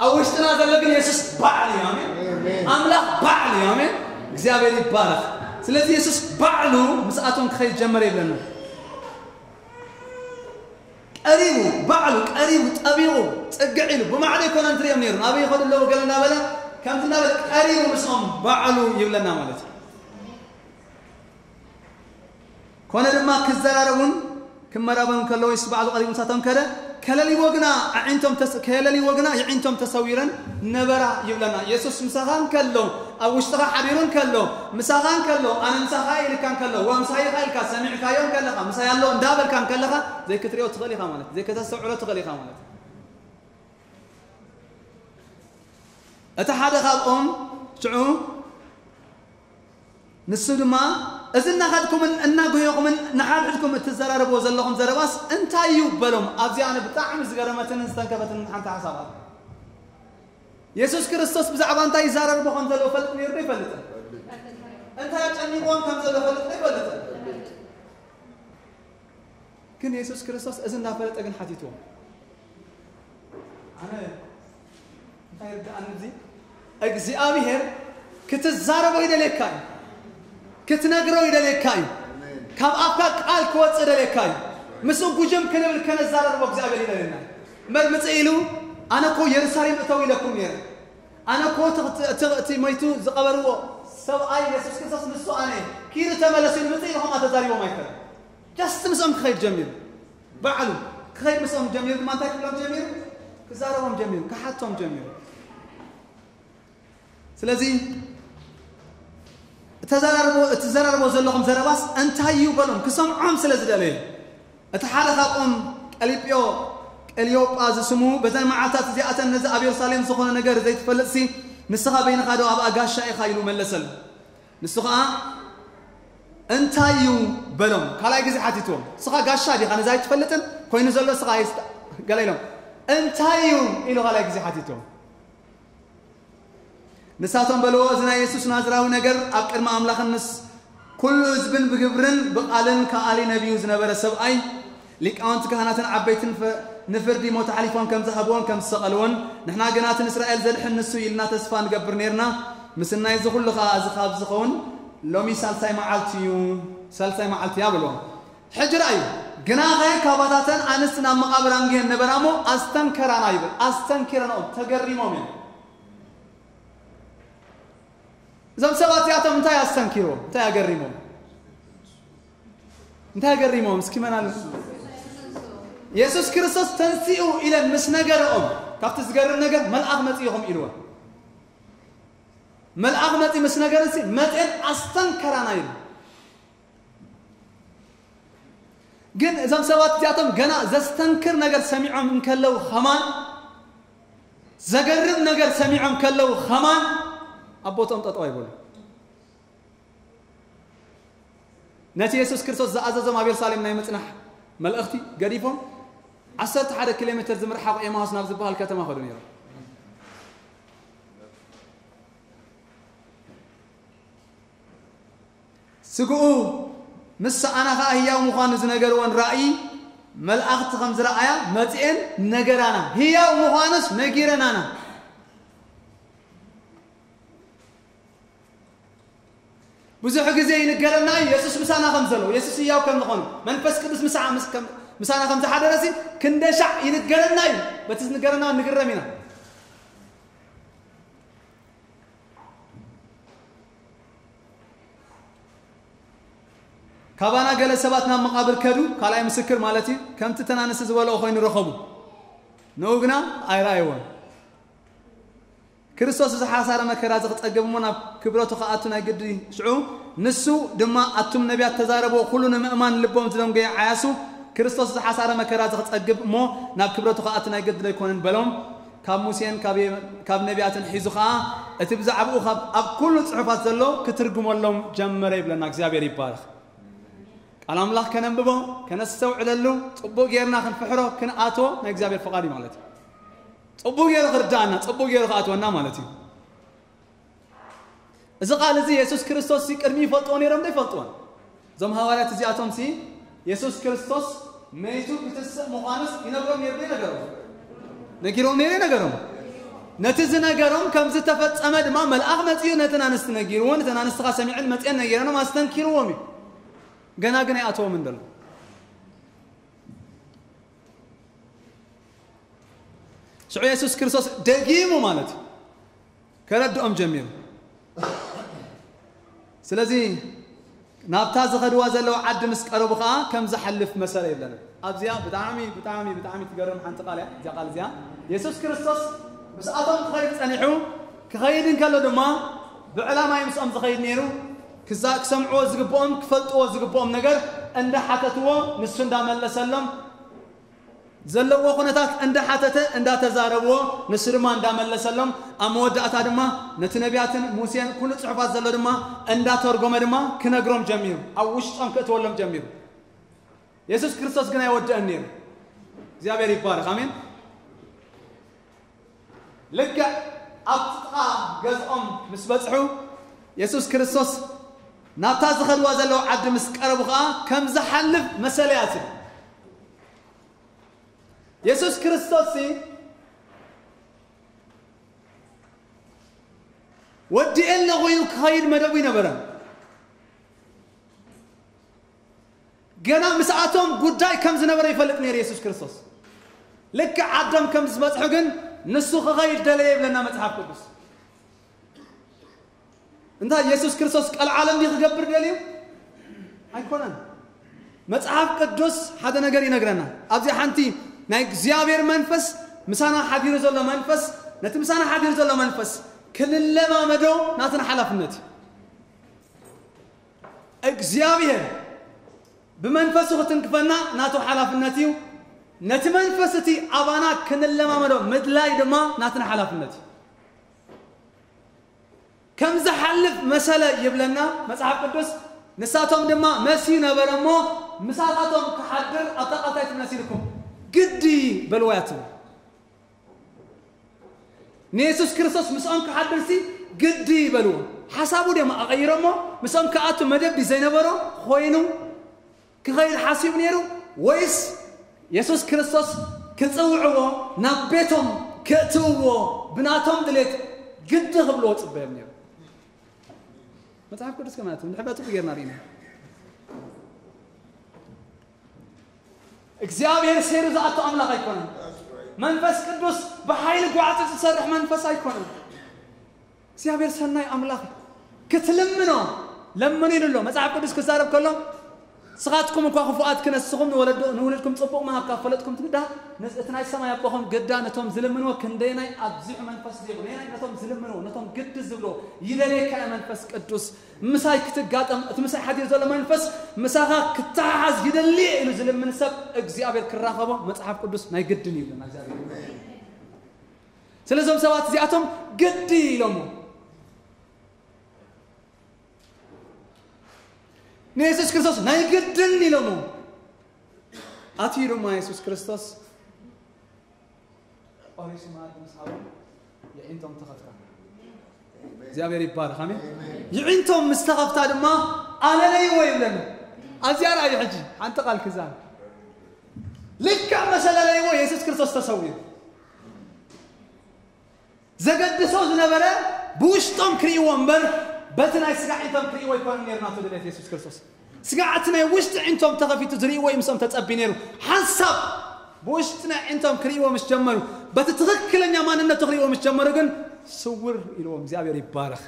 ኣብ ውሽጥና ዘሎ ግን የሱስ ባዕሉ እዩ። ኣሜን። ኣሜን። ኣምላኽ ባዕሉ እዩ። ኣሜን። እግዚኣብሔር ይባረኽ። ስለዚ የሱስ ባዕሉ ምስኣቶም ክኸይድ ጀመረ ይብለና። ቀሪቡ፣ ባዕሉ ቀሪቡ፣ ጠቢቑ፣ ጽግዕ ኢሉ፣ ብማዕዶ ኣይኮነን ትርእዮም ነይሩ። ናበይ ይኸዱ ኣለዉ ገለ እናበለ፣ ከምዚ እናበለ ቀሪቡ ምስኦም ባዕሉ ይብለና ማለት እዩ። ኮነ ድማ ክዘራረቡን ክመራመሩን ከለዉ፣ የሱስ ባዕሉ ቀሪቡ ምሳቶም ከደ፣ ከለሊዎ ግና ኣዒንቶም ተስ-፣ ከለሊዎ ግና የዒንቶም ተሰዊረን ነበራ ይብለና። የሱስ ምሳኻ እንከሎ፣ ኣብ ውሽጥኻ ሓዲሩ እንከሎ፣ ምሳኻ እንከሎ፣ ኣነ ምሳኻ ኢልካ እንከሎ፣ ወምሳይኻ ኢልካ ሰሚዕካዮ እንከለኻ፣ ምሳይ ኣሎ እንዳበልካ እንከለኻ፣ ዘይክትሪኦ ትኽእል ኢኻ ማለት፣ ዘይከተስተውዕሎ ትኽእል ኢኻ ማለት። እቲ ሓደ ካብኦም ሽዑ ንሱ ድማ፣ "እዚ እናኸድኩምን እናጎየኹምን ንሓድሕድኩም እትዘራረብዎ ዘለኹም ዘረባስ እንታይ እዩ?" በሎም። ኣብዚኣ ኣነ ብጣዕሚ ዝገረመትንን ዝተንከፈትንን ሓንቲ ሓሳብ ኣላ። የሱስ ክርስቶስ ብዛዕባ እንታይ ይዛረብዎ ከም ዘሎ ፈልጥ ነይሩ ዶ ይፈልጥን? እንታይ ኣጨኒቕዎም ከም ዘሎ ፈልጥ ዶ ይፈልጥን? ግን የሱስ ክርስቶስ እዚ እንዳፈለጠ ግን ሓቲትዎም። ኣነ እንታይ ይርድኣኒ እዚ? እግዚኣብሔር ክትዛረቦ ይደልየካ እዩ። ክትነግሮ ይደልየካ እዩ። ካብ ኣፍካ ቃል ክወጽእ ይደልየካ እዩ። ምስኡ ጉጅም ክንብል ከነዛረርቦ እግዚኣብሔር ይደልየና። እምበር ምጽእ ኢሉ፣ "ኣነ እኮ የሩሳሌም እተው ኢለኩም ነይረ። ኣነ እኮ እቲ፣ እቲ፣ እቲ፣ እቲ መይቱ ዝቐበርዎ ሰብኣይ የሱስ ክርስቶስ ንሱ ኣነ እዩ። ኪዱ ተመለሱ" ኢሉ ምጽእ ኢሉ ከምኣ ተዛሪቦም ኣይኮነን። ጀስት ምስኦም ክኸይድ ጀሚሩ። ባዕሉ ክኸይድ ምስኦም ጀሚሩ ድማ እንታይ ክብሎም ጀሚሩ? ክዛረቦም ጀሚሩ፣ ክሓቶም ጀሚሩ። ስለዚ ተዘራርቦ-፣ እትዘራርቦ ዘለኹም ዘረባስ እንታይ እዩ በሎም፣ ክሰምዖም ስለ ዝደለየ። እቲ ሓደ ካብኦም ቀሊዮጳ፣ ቀሊዮጳ ዝስሙ፣ በዘን መዓልታት እዚኣተን ነዚ ኣብ የሩሳሌም ዝኾነ ነገር ዘይትፈልጥሲ፣ ንስኻ በይንኻ ዶ ኣብኣ ጋሻ ኢኻ? ኢሉ መለሰሉ። ንሱ ኸኣ እንታይ እዩ በሎም። ካልኣይ ግዜ ሓቲትዎም፣ ንስኻ ጋሻ ዲኻ? ነዚ ኣይትፈልጥን? ኮይኑ ዘሎ ንስኻ ኣይስታ-፣ ገለ ኢሎም፣ እንታይ እዩ ኢሉ ካልኣይ ግዜ ሓቲትዎም። ንሳቶም በልዎ፣ እዚ ናይ የሱስ ናዝራዊ ነገር ኣብ ቅድሚ ኣምላኽን ምስ ኩሉ ህዝብን ብግብርን ብቓልን ከኣሊ ነቢዩ ዝነበረ ሰብኣይ፣ ሊቃውንቲ ካህናትን ዓበይትን ፈ-፣ ንፍርዲ ሞት ኣሕሊፎም ከም ዝሃብዎን ከም ዝሰቐልዎን፣ ንሕና ግና እቲ ንእስራኤል ዘድሕን ንሱ እዩ ኢልና ተስፋ ንገብር ኔርና። ምስናይ እዚ ኩሉ ኸኣ እዚ ካብ ዝኸውን ሎሚ ሳልሳይ መዓልቲ እዩ፣ ሳልሳይ መዓልቲ እያ በልዎም። ሕጂ ረኣዩ፣ ግናኸ ካባታተን ኣንስቲ ናብ መቓብር ኣንጊሀን ነበራ እሞ ኣስተንከራና ይብል። ኣስተንኪረንኦም፣ ተገሪሞም እዮም። እዞም ሰባት እዚኣቶም እንታይ ኣስተንኪርዎም? እንታይ ኣገሪሞም? እንታይ ኣገሪሞም? እስኪ መን ኣሎ? የሱስ ክርስቶስ ተንሲኡ ኢለን ምስ ነገረኦም፣ ካብቲ ዝገርም ነገር፣ መልኣኽ መጺእኹም ኢልዎ። መልኣኽ መጺ ምስ ነገረንሲ፣ መጺኤን ኣስተንከራና ኢሉ። ግን እዞም ሰባት እዚኣቶም ገና ዘስተንክር ነገር ሰሚዖም እንከለዉ ኸማን፣ ዘገርም ነገር ሰሚዖም ከለዉ ኸማን፣ ኣብ ቦትኦም ጠጠው ኣይበሉ። ነቲ የሱስ ክርስቶስ ዝኣዘዞም ኣብ የሩሳሌም ናይ ምጽናሕ መልእኽቲ ገዲፎም፣ ዓሰርተ ሓደ ኪሎ ሜትር ዝምርሓቑ ኤማሁስ ናብ ዝበሃል ከተማ ኸዱ ነይሮም። ስግኡ ምስ ሰኣና ኸኣ ህያው ምዃኑ ዝነገርወን ራእይ፣ መልኣኽቲ ከም ዝረኣያ መጺኤን ነገራና። ህያው ምዃኑስ ነጊረናና። ብዙሕ ግዜ ይንገረና እዩ፣ የሱስ ምሳና ከም ዘሎ፣ የሱስ ህያው ከም ዝኾነ፣ መንፈስ ቅዱስ ምሳ-፣ ምስ-፣ ከም-፣ ምሳና ከም ዝሓደረሲ ክንደሻዕ ይንገረና እዩ። በቲ ዝንገረና ንግረም ኢና። ካባና ገለ ሰባት ናብ መቓብር ከዱ፣ ካልኣይ ምስክር ማለት እዩ፣ ከምቲ ተናንሲ ዝበልኦ ኮይኑ ረኸቡ። ንኡ ግና ኣይረኣይዎን። ክርስቶስ እዚ ሓሳረ መከራ እዚ ክጸግብ እሞ ናብ ክብረቱ ክኣቱ ናይ ግዲ ሽዑ፣ ንሱ ድማ ኣቱም ነቢያት ተዛረብዎ ኩሉ ንምእማን ልቦም ዝደንጎየ ዓያሱ፣ ክርስቶስ እዚ ሓሳረ መከራ እዚ ክጸግብ እሞ ናብ ክብረቱ ክኣቱ ናይ ግዲ ኣይኮነን በሎም። ካብ ሙሴን ካብ፣ ካብ ነቢያትን ሒዙ ኸኣ እቲ ብዛዕባኡ ካብ፣ ኣብ ኩሉ ጽሑፋት ዘሎ ክትርጉመሎም ጀመረ ይብለና። እግዚኣብሔር ይባረኽ። ቃል ኣምላኽ ከነንብቦ፣ ከነስተውዕለሉ፣ ጽቡቕ ጌርና ክንፍሕሮ፣ ክንኣትዎ ናይ እግዚኣብሔር ፍቓድ እዩ ማለት እዩ። ጽቡቕ ገይሩ ክርዳኣና፣ ጽቡቕ ገይሩ ክኣትወና ማለት እዩ። እዚ ቃል እዚ የሱስ ክርስቶስ ሲ ቅድሚ ይፈልጥዎ ነይሮም ዶ ይፈልጥዎን? እዞም ሃዋርያት እዚኣቶም ሲ የሱስ ክርስቶስ መይቱ ክትስእ ምዃኑስ ይነግሮም ነይሩ ዶ ይነገሮም? ነጊሮም ነይሩ ይነገሮም። ነቲ ዝነገሮም ከም ዝተፈጸመ ድማ መልኣኽ መጺኡ ነተን ኣንስቲ ነጊርዎ፣ ነተን ኣንስቲ ኸኣ ሰሚዐን መጺአን ነጊረኖም ኣስተንኪርዎም እዩ። ገና ግን ኣይኣተዎም እንደሎ። ሽዑ የሱስ ክርስቶስ ደጊሙ ማለት እዩ ከረድኦም ጀሚሩ። ስለዚ ናብታ ዝኸድዋ ዘለዉ ዓዲ ምስ ቀረቡ ኸዓ ከም ዝሓልፍ መሰለ የብለንን። ኣብዚኣ ብጣዕሚ፣ ብጣዕሚ፣ ብጣዕሚ ትገርም ሓንቲ ቃል እያ። እዚኣ ቃል እዚኣ የሱስ ክርስቶስ ምስኣቶም ክኸይድ ጸኒሑ፣ ክኸይድ እንከሎ ድማ ብዕላማ እዩ ምስኦም ዝኸይድ ነይሩ። ክዛ-፣ ክሰምዕዎ ዝግብኦም፣ ክፈልጥዎ ዝግብኦም ነገር እንዳሓተትዎ፣ ንሱ እንዳመለሰሎም፣ ዘለዎ ኩነታት እንዳሓተተ እንዳተዛረብዎ፣ ንሱ ድማ እንዳመለሰሎም፣ ኣብ መወዳእታ ድማ ነቲ ነቢያትን ሙሴን ኩሉ ጽሑፋት ዘሎ ድማ እንዳተርጎመ ድማ ክነግሮም ጀሚሩ፣ ኣብ ውሽጦም ክእትወሎም ጀሚሩ። የሱስ ክርስቶስ ግን ኣይወደአን ነይሩ። እግዚኣብሔር ይባረኽ። ኣሜን። ልክዕ ኣብ ጥቓ ገዝኦም ምስ በጽሑ፣ የሱስ ክርስቶስ ናብታ ዝኸድዋ ዘለዉ ዓዲ ምስ ቀረቡ ኸዓ ከም ዝሓልፍ መሰለያ ትብል። የሱስ ክርስቶስ ሲ ወዲኤ ኣለኹ ኢሉ ክኸይድ መደቡ ኣይነበረን። ገና ምስኣቶም ጉዳይ ከም ዝነበረ ይፈልጥ ነይሩ የሱስ ክርስቶስ። ልክዕ ዓዶም ከም ዝበጽሑ ግን ንሱ ክኸይድ ደለየ ይብለና መጽሓፍ ቅዱስ። እንታይ የሱስ ክርስቶስ ቀልዓለም ድዩ ክገብር ደልዩ? ኣይኮነን። መጽሓፍ ቅዱስ ሓደ ነገር ይነግረና። ኣብዚ ሓንቲ ናይ እግዚኣብሔር መንፈስ ምሳና ሓዲሩ ዘሎ መንፈስ፣ ነቲ ምሳና ሓዲሩ ዘሎ መንፈስ ክንለማመዶ ናትና ሓላፍነት እዩ። እግዚኣብሔር ብመንፈሱ ክትንክፈና ናቱ ሓላፍነት እዩ። ነቲ መንፈስ እቲ ኣባና ክንለማመዶ ምድላይ ድማ ናትና ሓላፍነት እዩ። ከም ዝሓልፍ መሰለ ይብለና መጽሓፍ ቅዱስ። ንሳቶም ድማ መሲዩ ነበረ እሞ ምሳታቶም ክሓድር ኣብታ ቃል እንታይ ትብል መሲልኩም ግዲ በልዋ እያ ትብል። ንየሱስ ክርስቶስ ምስኦም ክሓድርሲ ግዲ ይበልዎ። ሓሳቡ ድዮም ኣቐይሮሞ? ምስኦም ክኣቱ መደብ ድዩ ዘይነበሮ ኮይኑ ክኸይድ ሓሲቡ ነይሩ? ወይስ የሱስ ክርስቶስ ክጽውዕዎ ናብ ቤቶም ክእትውዎ ብናቶም ድሌት ግዲ ክብልዎ ጽበዮም ነይሩ? መጽሓፍ ቅዱስ ከማለት ንድሕር ጽቡቅ ጌርና ርኢና። እግዚኣብሔር ሴሩ ዝኣቱ ኣምላኽ ኣይኮነን። መንፈስ ቅዱስ ብሓይሊ ጓዕቲ ዝሰርሕ መንፈስ ኣይኮነን። እግዚኣብሔር ሰናይ ኣምላኽ እዩ። ክትልምኖ ለምኑ ኢሉ ኣሎ። መጽሓፍ ቅዱስ ክዛረብ ከሎ፣ "ስኻትኩም እኳ ክፉኣት ክነስኹም ንወለዶ-፣ ንውልድኩም ጽቡቕ ምሃብ ካብ ፈለጥኩም ትግዳ፣ ነዚ እቲ ናይ ሰማይ ኣቦኹም ግዳ ነቶም ዝልምንዎ ክንደየናይ ኣብዚሑ መንፈስ ዜቡ፣ ነየናይ ነቶም ዝልምንዎ፣ ነቶም ግዲ ዝብሎ ይደልየካ እየ መንፈስ ቅዱስ። ምሳይ ክትጋጠም፣ እቲ ምሳይ ሓዲር ዘሎ መንፈስ ምሳኻ ክተሓሓዝ ይደሊ እየ" ኢሉ ዝልምን ሰብ እግዚኣብሔር ክራኸቦ መጽሓፍ ቅዱስ ናይ ግድን ይብለና እግዚኣብሔር። ስለዞም ሰባት እዚኣቶም ግዲ ኢሎሞ ንየሱስ ክርስቶስ ናይ ግድን ኢሎሞ ኣትዩ ድማ የሱስ ክርስቶስ ቆሪሱ መኣዲ ምስ ሃቦም የዒንቶም ተኸፍታ። እግዚኣብሔር ይባረኽ። ኣሜን። የዒንቶም ምስ ተኸፍታ ድማ ኣለለይዎ ይብለና። ኣብዚኣ ርኣዩ ሕጂ ሓንቲ ቃል ክዛን ልክዕ መሰለለይዎ የሱስ ክርስቶስ ተሰዊሩ። ዘገድሶ ዝነበረ ብውሽጦም ክርእይዎ እምበር በቲ ናይ ስጋ ዒንቶም ክርእይዎ ኣይኮነን ነይሩ ናቱ ድሌት የሱስ ክርስቶስ። ስጋ እቲ ናይ ውሽጢ ዒንቶም ተኸፊቱ ዝርእይዎ እዩ ምስኦም ተጸቢ ነይሩ። ሓንሳብ ብውሽጢ ናይ ዒንቶም ክርእይዎ ምስ ጀመሩ፣ በቲ ትኽክለኛ ማንነቱ ክርእይዎ ምስ ጀመሩ ግን ስውር ኢልዎም። እግዚኣብሔር ይባረኽ።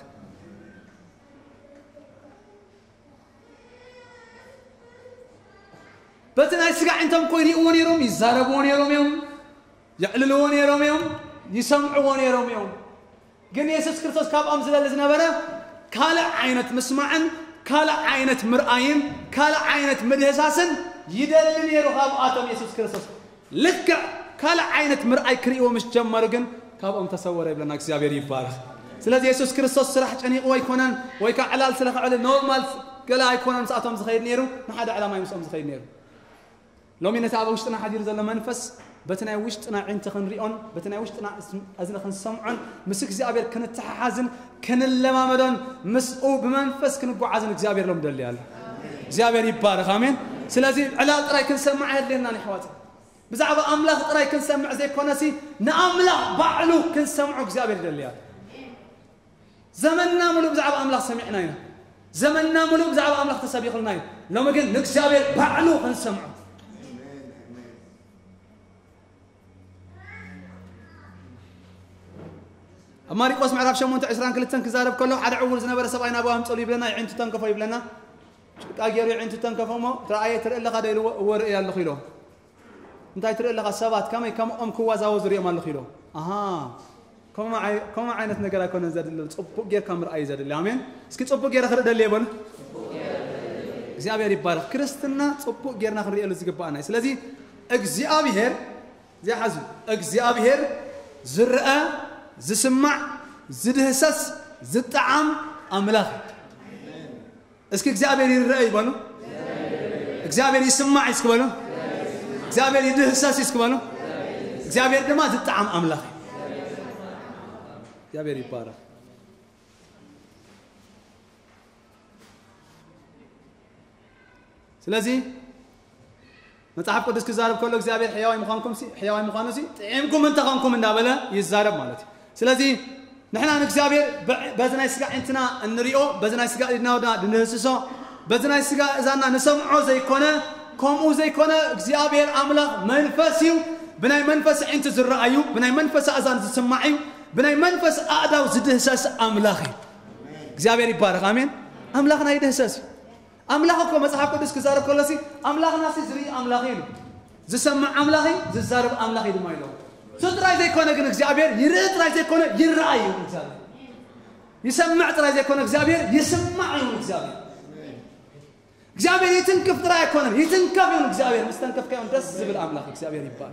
በቲ ናይ ስጋ ዒንቶም እኮ ይርእይዎ ነይሮም፣ ይዛረብዎ ነይሮም እዮም፣ የዕልልዎ ነይሮም እዮም፣ ይሰምዕዎ ነይሮም እዮም። ግን የሱስ ክርስቶስ ካብኦም ዝደሊ ዝነበረ ካልእ ዓይነት ምስማዕን ካልእ ዓይነት ምርኣይን ካልእ ዓይነት ምድህሳስን ይደሊ ነይሩ ካብኣቶም የሱስ ክርስቶስ። ልክዕ ካልእ ዓይነት ምርኣይ ክርእይዎ ምስ ጀመሩ ግን ካብኦም ተሰወረ ይብለና። እግዚኣብሔር ይባረኽ። ስለዚ የሱስ ክርስቶስ ስራሕ ጨኒቕዎ ኣይኮነን፣ ወይ ከዓ ዕላል ስለ ክዕልል ኖርማል ገለ ኣይኮነን ምስኣቶም ዝኸይድ ነይሩ፣ ንሓደ ዕላማ እዩ ምስኦም ዝኸይድ ነይሩ። ሎሚ ነቲ ኣብ ውሽጥና ሓዲሩ ዘሎ መንፈስ በቲ ናይ ውሽጥና ዒንቲ ክንሪኦን በቲ ናይ ውሽጥና እዝኒ ክንሰምዖን ምስ እግዚኣብሔር ክንተሓሓዝን ክንለማመዶን ምስኡ ብመንፈስ ክንጓዓዝን እግዚኣብሔር ሎም ደሊ ኣሎ። እግዚኣብሔር ይባረኽ። ኣሜን። ስለዚ ዕላል ጥራይ ክንሰምዕ ኣየድልየናን ኣሕዋት። ብዛዕባ ኣምላኽ ጥራይ ክንሰምዕ ዘይኮነሲ ንኣምላኽ ባዕሉ ክንሰምዖ እግዚኣብሔር ይደሊ ኣሎ። ዘመንና ሙሉእ ብዛዕባ ኣምላኽ ሰሚዕና ኢና። ዘመንና ሙሉእ ብዛዕባ ኣምላኽ ተሰቢኹልና እዩ። ሎሚ ግን ንእግዚኣብሔር ባዕሉ ክንሰምዖ። ኣብ ማሪቆስ ምዕራፍ ሸሞንተ ዕስራን ክልተን ክዛረብ ከሎ ሓደ ዕውር ዝነበረ ሰብኣይ ናብ ኣምፀሉ ይብለና፣ ይዕንቱ ተንከፎ ይብለና። ጭቃ ገይሩ ይዕንቱ ተንከፎ እሞ፣ "ትረኣየ ትርኢ ኣለኻ ዶ?" ኢልዎ፣ "እወ ርእየ ኣለኹ" ኢሎ። "እንታይ ትርኢ ኣለኻ? ሰባት ከመይ ከምኦም ክወዛወዙ ርእዮም ኣለኹ" ኢሎ። "ኣሃ፣ ከምኡ ዓይ-፣ ከምኡ ዓይነት ነገር ኣይኮነን ዘድሊ፣ ጽቡቕ ጌርካ ምርኣይ እዩ ዘድሊ።" ኣሜን። እስኪ ጽቡቕ ጌረ ክርኢ ደልየ በሉ። እግዚኣብሔር ይባረኽ። ክርስትና ጽቡቕ ጌርና ክንርእየሉ ዝግባኣና እዩ። ስለዚ እግዚኣብሔር፣ እዚኣ ሓዙ፣ እግዚኣብሔር ዝረአ፣ ዝስማዕ፣ ዝድህሰስ፣ ዝጠዓም ኣምላኽ እዩ። እስኪ እግዚኣብሔር ይረአ ይበሉ። እግዚኣብሔር ይስማዕ እስኪ በሉ። እግዚኣብሔር ይድህሰስ እስኪ በሉ። እግዚኣብሔር ድማ ዝጠዓም ኣምላኽ እዩ። እግዚኣብሔር ይባረኽ። ስለዚ መጽሓፍ ቅዱስ ክዛረብ ከሎ እግዚኣብሔር ሕያዋይ ምዃንኩም ሲ-፣ ሕያዋይ ምዃኑ ሲ ጥዒምኩም እንተኾንኩም እንዳበለ ይዛረብ ማለት እዩ። ስለዚ ንሕና ንእግዚኣብሔር በ-፣ በዚ ናይ ስጋ ዒንትና እንሪኦ፣ በዚ ናይ ስጋ ኢድና ወድና እንድህስሶ፣ በዚ ናይ ስጋ እዛና ንሰምዖ ዘይኮነ፣ ከምኡ ዘይኮነ እግዚኣብሔር ኣምላኽ መንፈስ እዩ። ብናይ መንፈስ ዒንቲ ዝረኣዩ፣ ብናይ መንፈስ ኣእዛን ዝስማዕ እዩ፣ ብናይ መንፈስ ኣእዳው ዝድህሰስ ኣምላኽ እዩ። እግዚኣብሔር ይባረኽ። ኣሜን። ኣምላኽና ይድህሰስ እዩ። ኣምላኽ እኮ መጽሓፍ ቅዱስ ክዛረብ ከሎሲ ኣምላኽናሲ ዝርኢ ኣምላኽ እዩ። ዝሰምዕ ኣምላኽ እዩ፣ ዝዛረብ ኣምላኽ እዩ ድማ ኢሎም። እሱ ጥራይ ዘይኮነ ግን እግዚኣብሔር ይርኢ ጥራይ ዘይኮነ ይረኣይ እዩ እግዚኣብሔር። ይሰምዕ ጥራይ ዘይኮነ እግዚኣብሔር ይስማዕ እዩ እግዚኣብሔር። እግዚኣብሔር ይትንክፍ ጥራይ ኣይኮነን፣ ይትንከፍ ይሁን። እግዚኣብሔር ምስ ተንከፍካዮም ደስ ዝብል ኣምላኽ እግዚኣብሔር ይባል።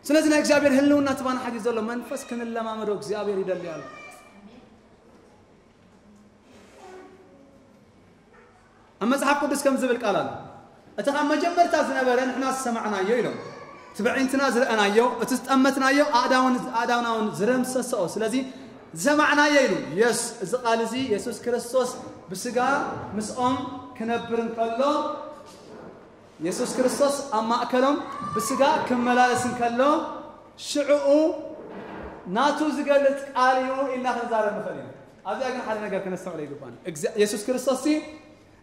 ስለዚ ናይ እግዚኣብሔር ህልውና ትባና ሓጊዝ ዘሎ መንፈስ ክንለማመዶ እግዚኣብሔር ይደሊ ኣሎ። ኣብ መጽሓፍ ቅዱስ ከም ዝብል ቃል ኣሎ፣ እቲ ካብ መጀመርታ ዝነበረ ንሕና ዝሰማዕናዮ ኢሎም፣ እቲ ብዕንትና ዝረኣናዮ፣ እቲ ዝጠመትናዮ ኣእዳውን ኣእዳውናውን ዝረምሰሰኦ። ስለዚ ዝሰማዕናዮ ኢሉ የስ እዚ ቃል እዚ የሱስ ክርስቶስ ብስጋ ምስኦም ክነብር እንከሎ፣ የሱስ ክርስቶስ ኣብ ማእከሎም ብስጋ ክመላለስ እንከሎ ሽዕኡ ናቱ ዝገልጽ ቃል እዩ ኢልና ክንዛረብ ንኽእል ኢና። ኣብዚኣ ግን ሓደ ነገር ክነስተውዕሎ ይግባና። የሱስ ክርስቶስ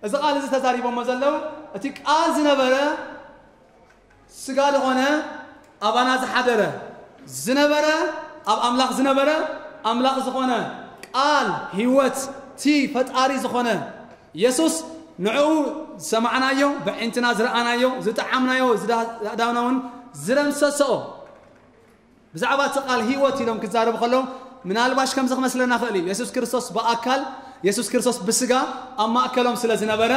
እዚ ቃል እዚ ተዛሪቦሞ ዘለዉ እቲ ቃል ዝነበረ ስጋ ዝኾነ ኣባና ዝሓደረ ዝነበረ ኣብ ኣምላኽ ዝነበረ ኣምላኽ ዝኾነ ቃል ህይወት እቲ ፈጣሪ ዝኾነ የሱስ ንዕኡ ዝሰማዕናዮ ብዕንትና ዝረኣናዮ ዝጠዓምናዮ ዝዳዳውና እውን ዝረምሰሰኦ ብዛዕባ እቲ ቃል ህይወት ኢሎም ክዛረቡ ከለዉ ምናልባሽ ከምዚ ክመስለና ክእል እዩ። የሱስ ክርስቶስ ብኣካል የሱስ ክርስቶስ ብስጋ ኣብ ማእከሎም ስለ ዝነበረ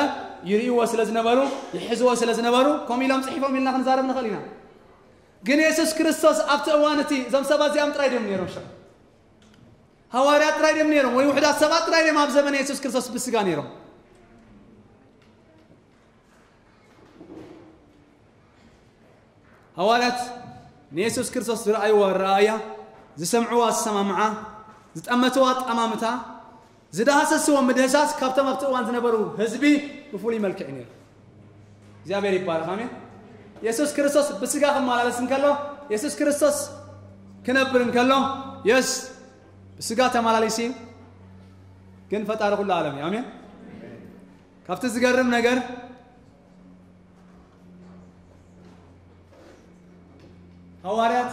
ይርእይዎ ስለ ዝነበሩ ይሕዝዎ ስለ ዝነበሩ ከምኡ ኢሎም ጽሒፎም ኢልና ክንዛረብ ንኽእል ኢና። ግን የሱስ ክርስቶስ ኣብቲ እዋን እቲ እዞም ሰባት እዚኣም ጥራይ ድዮም ነይሮም? ሸ ሃዋርያት ጥራይ ድዮም ነይሮም ወይ ውሕዳት ሰባት ጥራይ ድዮም ኣብ ዘመነ የሱስ ክርስቶስ ብስጋ ነይሮም? ሃዋርያት ንየሱስ ክርስቶስ ዝረኣይዎ ኣረኣእያ ዝሰምዕዎ ኣሰማምዓ ዝጠመትዎ ኣጠማምታ ዝዳህሰስዎ ምድህሳስ ካብቶም ኣብቲ እዋን ዝነበሩ ህዝቢ ብፍሉይ መልክዕ ነይሩ። እግዚኣብሔር ይባረኽ። ኣሜን። የሱስ ክርስቶስ ብስጋ ክመላለስ እንከሎ የሱስ ክርስቶስ ክነብር እንከሎ የስ ብስጋ ተመላሊሲ ግን ፈጣሪ ኩሉ ዓለም እዩ። ኣሜን። ካብቲ ዝገርም ነገር ሃዋርያት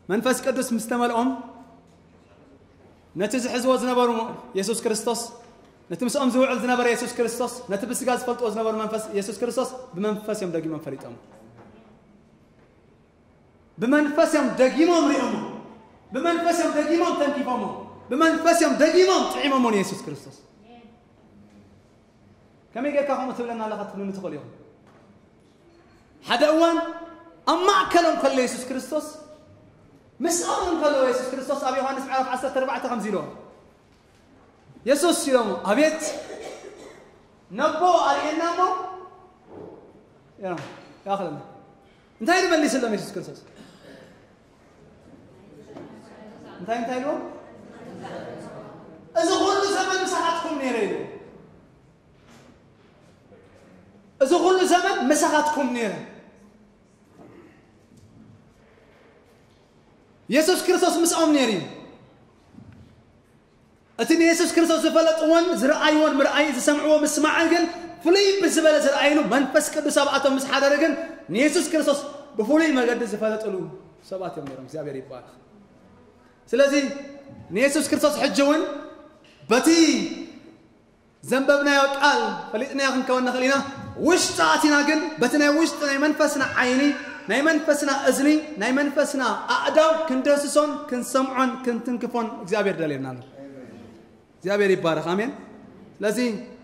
መንፈስ ቅዱስ ምስ ተመልኦም ነቲ ዝሕዝዎ ዝነበሩ የሱስ ክርስቶስ ነቲ ምስኦም ዝውዕል ዝነበረ የሱስ ክርስቶስ ነቲ ብስጋ ዝፈልጥዎ ዝነበሩ መንፈስ የሱስ ክርስቶስ ብመንፈስ እዮም ደጊሞም ፈሊጦም። ብመንፈስ እዮም ደጊሞም ሪኦሞ። ብመንፈስ እዮም ደጊሞም ተንኪፎሞ። ብመንፈስ እዮም ደጊሞም ጥዒሞሞ ንየሱስ ክርስቶስ። ከመይ ጌርካ ከምኡ ትብለና ኣለኻ ትብሉኒ ትኽእሉ ኢኹም። ሓደ እዋን ኣብ ማእከሎም ከሎ የሱስ ክርስቶስ ምስኦም እንከለዎ የሱስ ክርስቶስ ኣብ ዮሃንስ ምዕራፍ ዓሰርተ ኣርባዕተ ከምዚ ኢልዎም የሱስ ኢሎም ኣቤት ነቦ ኣርእየና እሞ ያኽለና እንታይ ኢሉ መሊስሎም የሱስ ክርስቶስ እንታይ እንታይ ኢልዎም እዚ ኩሉ ዘመን ምሳኻትኩም ነይረ ኢሉ እዚ ኩሉ ዘመን ምሳኻትኩም ነይረ የሱስ ክርስቶስ ምስኦም ነይሩ እዩ እቲ ንየሱስ ክርስቶስ ዝፈለጥዎን ዝረኣይዎን ምርኣይ ዝሰምዕዎ ምስማዕን ግን ፍሉይ ብዝበለ ዝረኣይሉ መንፈስ ቅዱስ ኣብኣቶም ምስ ሓደረ ግን ንየሱስ ክርስቶስ ብፍሉይ መገዲ ዝፈለጥሉ ሰባት እዮም ነይሮም እግዚኣብሔር ይባረክ ስለዚ ንየሱስ ክርስቶስ ሕጂ እውን በቲ ዘንበብናዮ ቃል ፈሊጥናዮ ክንከውን ንኽእል ኢና ውሽጢ ኣቲና ግን በቲ ናይ ውሽጢ ናይ መንፈስና ዓይኒ ናይ መንፈስና እዝኒ ናይ መንፈስና ኣእዳው ክንደስሶን ክንሰምዖን ክንትንክፎን እግዚኣብሔር ደልየና ኣሎ እግዚኣብሔር ይባረኽ ኣሜን ስለዚ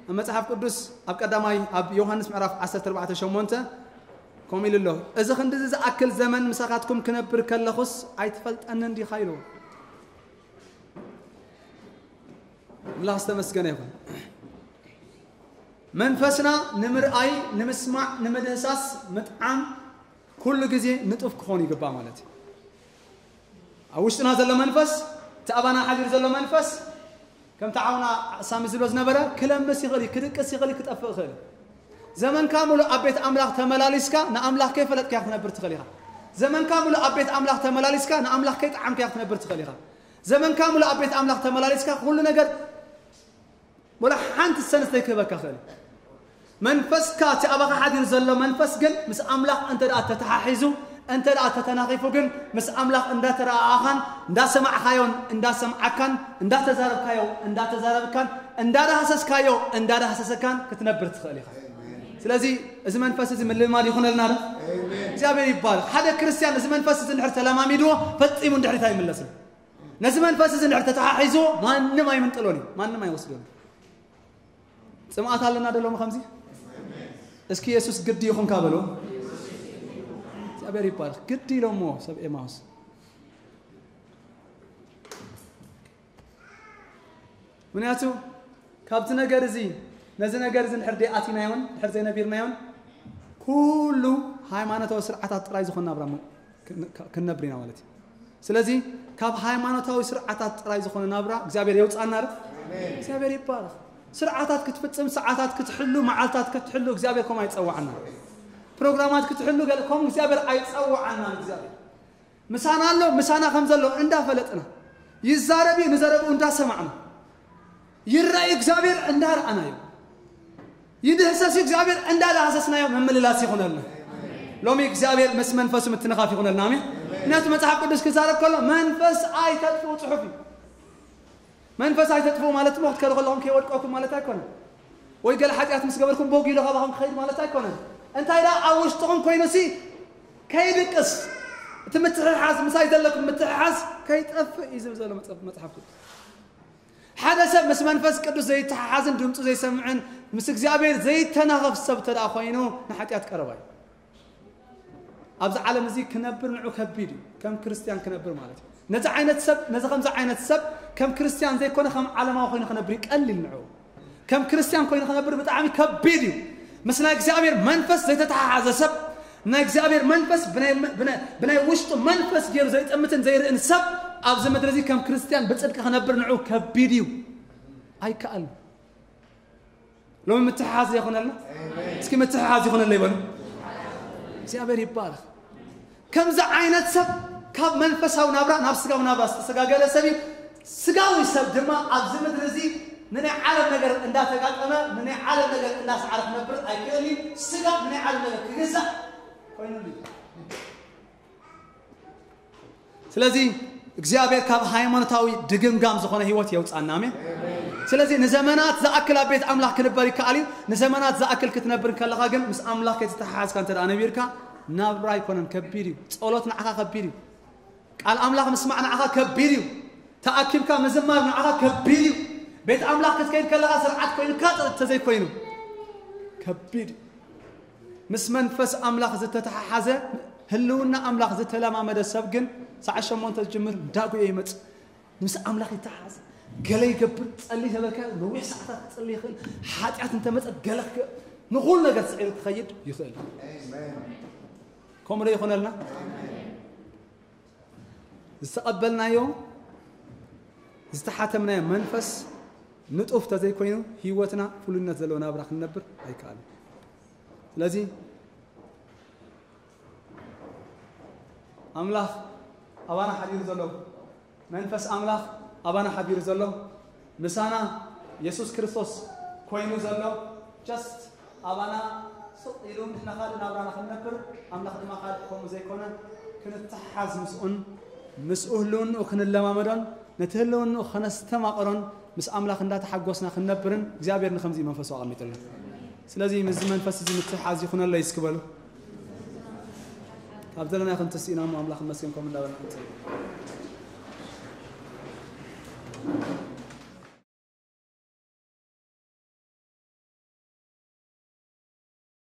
ኣብ መጽሓፍ ቅዱስ ኣብ ቀዳማይ ኣብ ዮሃንስ ምዕራፍ ዓሰርተ ኣርባዕተ ሸሞንተ ከምኡ ኢሉ ኣሎ እዚ ክንድዚ ዝኣክል ዘመን ምሳኻትኩም ክነብር ከለኹስ ኣይትፈልጠንን ዲኻ ኢሉ ኣምላኽ ዝተመስገነ ይኹን መንፈስና ንምርኣይ ንምስማዕ ንምድህሳስ ምጥዓም ኩሉ ግዜ ንጡፍ ክኾን ይግባእ ማለት እዩ ኣብ ውሽጥና ዘሎ መንፈስ እቲ ኣባና ሓዲሩ ዘሎ መንፈስ ከምቲ ዓውና ሳሚ ዝብሎ ዝነበረ ክለምስ ይኽእል እዩ ክድቅስ ይኽእል እዩ ክጠፍእ ይኽእል እዩ ዘመንካ ሙሉእ ኣብ ቤት ኣምላኽ ተመላሊስካ ንኣምላኽ ከይፈለጥካ ክትነብር ትኽእል ኢኻ ዘመንካ ሙሉእ ኣብ ቤት ኣምላኽ ተመላሊስካ ንኣምላኽ ከይጠዓምካ ክትነብር ትኽእል ኢኻ ዘመንካ ሙሉእ ኣብ ቤት ኣምላኽ ተመላሊስካ ኩሉ ነገር ወላ ሓንቲ ሰንስ ዘይክህበካ ክእል መንፈስካ እቲ ኣባኻ ሓዲር ዘሎ መንፈስ ግን ምስ ኣምላኽ እንተ ደኣ ተተሓሒዙ እንተ ደኣ ተተናኺፉ ግን ምስ ኣምላኽ እንዳተረኣኣኻን እንዳሰማዕካዮን እንዳሰምዓካን እንዳተዛረብካዮ እንዳተዛረብካን እንዳዳህሰስካዮ እንዳዳህሰሰካን ክትነብር ትኽእል ኢኻ ስለዚ እዚ መንፈስ እዚ ምልማድ ይኹነልና ዶ እግዚኣብሔር ይባል ሓደ ክርስትያን እዚ መንፈስ እዚ እንድሕር ተለማሚድዎ ፈጺሙ እንድሕሪት ኣይምለስን ነዚ መንፈስ እዚ እንድሕር ተተሓሒዝዎ ማንም ኣይምንጥሎን እዩ፣ ማንም ኣይወስዶን። ጽምኣት ኣለና ዶ ሎሚ ከምዚ? እስኪ የሱስ ግዲ ይኹንካ በሎ። እግዚኣብሔር ይባረኽ። ግዲ ኢሎሞ ሰብ ኤማውስ። ምክንያቱ ካብቲ ነገር እዚ፣ ነዚ ነገር እዚ እንድሕር ደይኣቲናዮን እንድሕር ዘይነቢርናዮን፣ ኩሉ ሃይማኖታዊ ስርዓታት ጥራይ ዝኾነ ናብራ ሞ-፣ ክን-፣ ክንነብር ኢና ማለት እዩ። ስለዚ ካብ ሃይማኖታዊ ስርዓታት ጥራይ ዝኾነ ናብራ እግዚኣብሔር የውፃና ዶ? እግዚኣብሔር ይባረኽ። ስርዓታት ክትፍጽም፣ ሰዓታት ክትሕሉ፣ መዓልታት ክትሕሉ እግዚኣብሔር ከምኡ ኣይፀዋዓና። ፕሮግራማት ክትሕሉ ገለ ከምኡ እግዚኣብሔር ኣይፀዋዓና። እግዚኣብሔር ምሳና ኣሎ፣ ምሳና ከም ዘሎ እንዳፈለጥና፣ ይዛረብ እዩ፣ ንዘረብኡ እንዳሰማዕና፣ ይረኣይ እግዚኣብሔር እንዳረኣናዮ፣ ይድህሰስ እዩ እግዚኣብሔር እንዳዳህሰስናዮ ምምልላስ ይኹነልና። ሎሚ እግዚኣብሔር ምስ መንፈሱ ምትንኻፍ ይኹነልና። ኣሜን። ምክንያቱ መጽሓፍ ቅዱስ ክዛረብ ከሎ መንፈስ ኣይተጥፍኡ ጽሑፍ እዩ። መንፈስ ኣይተጥፍኡ ማለት እሞ ክትከዱ ከለኹም ከይወድቀኩም ማለት ኣይኮነን። ወይ ገለ ሓጢኣት ምስ ገበርኩም ቦግ ኢሉ ካባኹም ክኸይድ ማለት ኣይኮነን። እንታይ ደኣ ኣብ ውሽጥኹም ኮይኑ ሲ ከይድቅስ፣ እቲ ምትሕሓዝ፣ ምሳይ ዘለኩም ምትሕሓዝ ከይጠፍእ እዩ ዝብል ዘሎ መጽ-፣ መጽሓፍ ቅዱስ። ሓደ ሰብ ምስ መንፈስ ቅዱስ ዘይተሓሓዝን ድምፁ ዘይሰምዕን ምስ እግዚኣብሔር ዘይተናኸፍ ሰብ እንተ ደኣ ኮይኑ ንሓጢኣት ቀረባ እዩ። ኣብዚ ዓለም እዚ ክነብር ንዑ ከቢድ እዩ፣ ከም ክርስትያን ክነብር ማለት እዩ። ነዚ ዓይነት ሰብ፣ ነዚ ከምዚ ዓይነት ሰብ ከም ክርስትያን ዘይኮነ ከም ዓለማዊ ኮይኑ ክነብር እዩ ቀሊል ንዑ። ከም ክርስትያን ኮይኑ ክነብር ብጣዕሚ ከቢድ እዩ። ምስ ናይ እግዚኣብሔር መንፈስ ዘይተተሓሓዘ ሰብ፣ ናይ እግዚኣብሔር መንፈስ ብናይ፣ ብናይ፣ ብናይ ውሽጡ መንፈስ ገይሩ ዘይጥምትን ዘይርእን ሰብ ኣብዚ ምድሪ እዚ ከም ክርስትያን ብጽድቂ ክነብር ንዑ ከቢድ እዩ። ኣይከኣልን። ሎሚ ምትሕሓዝ ይኹነልና። እስኪ ምትሕሓዝ ይኹነለይ በሉ። እግዚኣብሔር ይባረኽ። ከምዚ ዓይነት ሰብ ካብ መንፈሳዊ ናብራ ናብ ስጋዊ ናብራ ዝተሰጋገለ ሰብ እዩ። ስጋዊ ሰብ ድማ ኣብዚ ምድሪ እዚ ንናይ ዓለም ነገር እንዳተጋጠመ፣ ንናይ ዓለም ነገር እንዳሰዓረ ክነብር ኣይክእልን እዩ። ስጋ ንናይ ዓለም ነገር ክግዛእ ኮይኑሉ እዩ። ስለዚ እግዚኣብሔር ካብ ሃይማኖታዊ ድግምጋም ዝኾነ ህይወት የውፃና። ኣሜን። ስለዚ ንዘመናት ዝኣክል ኣብ ቤት ኣምላኽ ክንበር ይከኣል እዩ። ንዘመናት ዝኣክል ክትነብር ከለኻ ግን ምስ ኣምላኽ ከይተተሓሓዝካ እንተ ደኣ ነቢርካ ናብራ ኣይኮነን፣ ከቢድ እዩ። ጸሎት ንዓኻ ከቢድ እዩ። ቃል ኣምላኽ ምስማዕ ንዓኻ ከቢድ እዩ። ተኣኪብካ ምዝማር ንዓኻ ከቢድ እዩ። ቤት ኣምላኽ ክትከይድ ከለኻ ስርዓት ኮይኑካ እንተዘይኮይኑ ከቢድ እዩ። ምስ መንፈስ ኣምላኽ ዝተተሓሓዘ፣ ህልውና ኣምላኽ ዝተለማመደ ሰብ ግን ሰዓት ሸሞንተ ዝጅምር እንዳጉየ ይመጽእ። ምስ ኣምላኽ ይተሓሓዝ። ገለ ይገብር፣ ጸሊ ተበልካ ነዊሕ ሰዓታት ክጸሊ ይኽእል። ሓጢኣት እንተመጸት ገለ ክገ-፣ ንኹሉ ነገር ስዒሩ ክኸይድ ይኽእል። ከምኡ ዶ ይኾነልና? ዝተቐበልናዮ፣ ዝተሓተምናዮ መንፈስ ንጡፍ ተዘይኮይኑ ህይወትና ፍሉይነት ዘለዎ ናብራ ክንነብር ኣይከኣልን። ስለዚ ኣምላኽ ኣባና ሓዲሩ ዘሎ፣ መንፈስ ኣምላኽ ኣባና ሓዲሩ ዘሎ፣ ምሳና የሱስ ክርስቶስ ኮይኑ ዘሎ፣ just ኣባና ስቕ ኢሉ ንሕና ካልእ ናብራና ክንነብር፣ ኣምላኽ ድማ ካልእ ከምኡ ዘይኮነ ክንተሓሓዝ ምስኡን ምስኡ ህልውንኡ ክንለማመዶን ነቲ ህልውንኡ ከነስተማቕሮን ምስ ኣምላኽ እንዳተሓጎስና ክንነብርን እግዚኣብሔር ንኸምዚ መንፈሱ ኣቐሚጥልና። ስለዚ ምስዚ መንፈስ እዚ ምትሕሓዝ ይኹነለይ እስኪ በሉ። ካብ ዘለናዮ ክንትስእ ኢና እሞ ኣምላኽ ይመስገን፣ ከምኡ እንዳበልና ክንጽሊ።